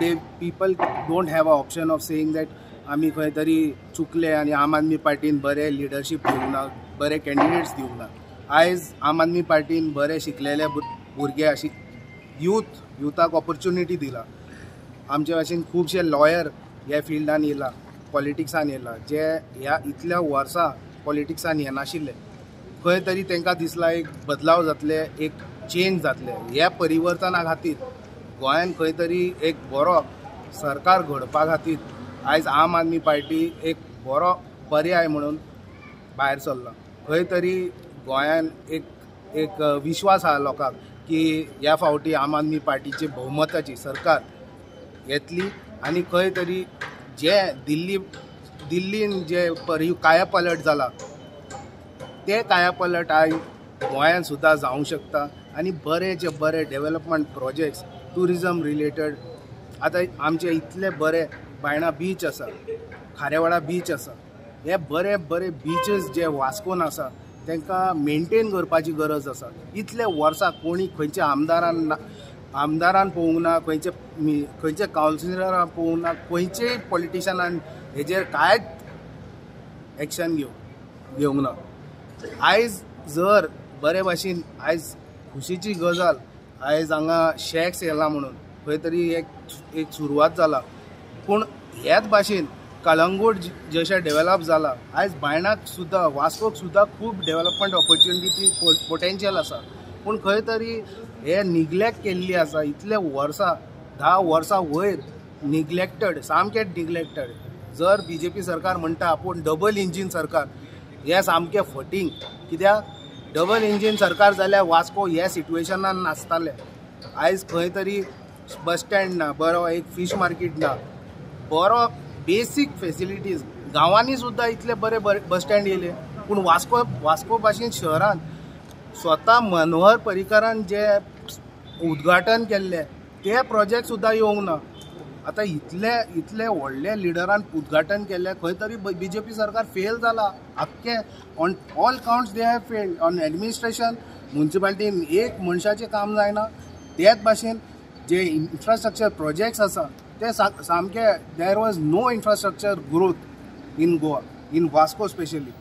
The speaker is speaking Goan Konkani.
They people don't have a option of saying that आमी खंय तरी चुकले आनी आम आदमी पार्टीन बरे लिडरशीप दिवंक ना, बरे कॅन्डिडेट्स दिवंक ना. आयज आम आदमी पार्टीन बरे शिकलेले भुरगे आशी युथाक ऑपॉर्च्युनिटी दिला. आमचे भाशेन खुबशे लॉयर ह्या फिल्डान येयला, पॉलिटिक्सान येयला, जे ह्या इतल्या वर्सां पॉलिटिक्सान येनाशिल्ले. खंय तरी तांकां दिसला एक बदलाव जातले, एक चेंज जातले. ह्या परिवर्तना खातीर गोंयान खंय तरी एक बरो सरकार घडपा खातीर आयज आम आदमी पार्टी एक बरो पर्याय म्हणून भायर सरला. खंय तरी गोंयान एक एक विश्वास आहा लोकांक की ह्या फावटी आम आदमी पार्टीची भोवमताची सरकार येतली आनी खंय तरी जे दिल्लीन जे कायापलट जाला ते कायापलट आयज गोंयान सुद्दां जावंक शकता आनी बरे जे बरे डेवलपमेंट प्रोजेक्ट्स ट्युरिजम रिलेटेड, आतां आमचे इतले बरे बायणा बीच आसा, खारेवाडा बीच आसा, हे बरे बरे बिचीस जे वास्कोन आसा तांकां मेनटेन करपाची गरज आसा. इतले वर्सां कोणी खंयच्या आमदारान पळोवंक ना, खंयच्या कावन्सिलरान पळोवंक ना, खंयचेय पॉलिटिशनान हेजेर कांयच एक्शन घेवंक ना. आयज जर बरे भाशेन आयज खुशीची गजाल आयज हांगा शॅक्स येला म्हणून खंय तरी एक सुरवात जाला, पूण ह्याच भाशेन कळंगूट जशें डेवलप जाला आयज बायणाक सुद्दां वास्कोक सुद्दां खूब डेवलपमेंट ऑपॉर्च्युनिटी पोटेन्शियल आसा, पूण खंय तरी हे निग्लेक्ट केल्ली आसा. इतले वर्सां 10 वर्सां वयर निग्लेक्टेड, सामकें निग्लेक्टेड. जर बीजेपी सरकार म्हणटा आपूण डबल इंजीन सरकार, हें सामकें फटींग. कित्याक डबल इंजीन सरकार जाल्यार वास्को ह्या सिट्युएशनान नासतालें. आयज खंय तरी बस स्टँड ना, बरो एक फीश मार्केट ना, बरो बेसीक फेसिलिटीज गांवांनी सुद्दां इतले बरे बरे बस स्टँड येयले, पूण वास्को भाशेन शहरान स्वता मनोहर पर्रीकारान जे उद्घाटन केल्ले ते प्रोजेक्ट सुद्दां येवंक ना. आतां इतले व्हडले लिडरान उद्घाटन केल्ले खंय तरी बीजेपी सरकार फेल जाला आख्खे. On all counts they have failed. On administration मुन्सिपालिटीन एक मनशाचें काम जायना. तेच भाशेन जे इन्फ्रास्ट्रक्चर प्रोजेक्ट्स आसा ते सामके there was no infrastructure growth in Goa, in Vasco specially.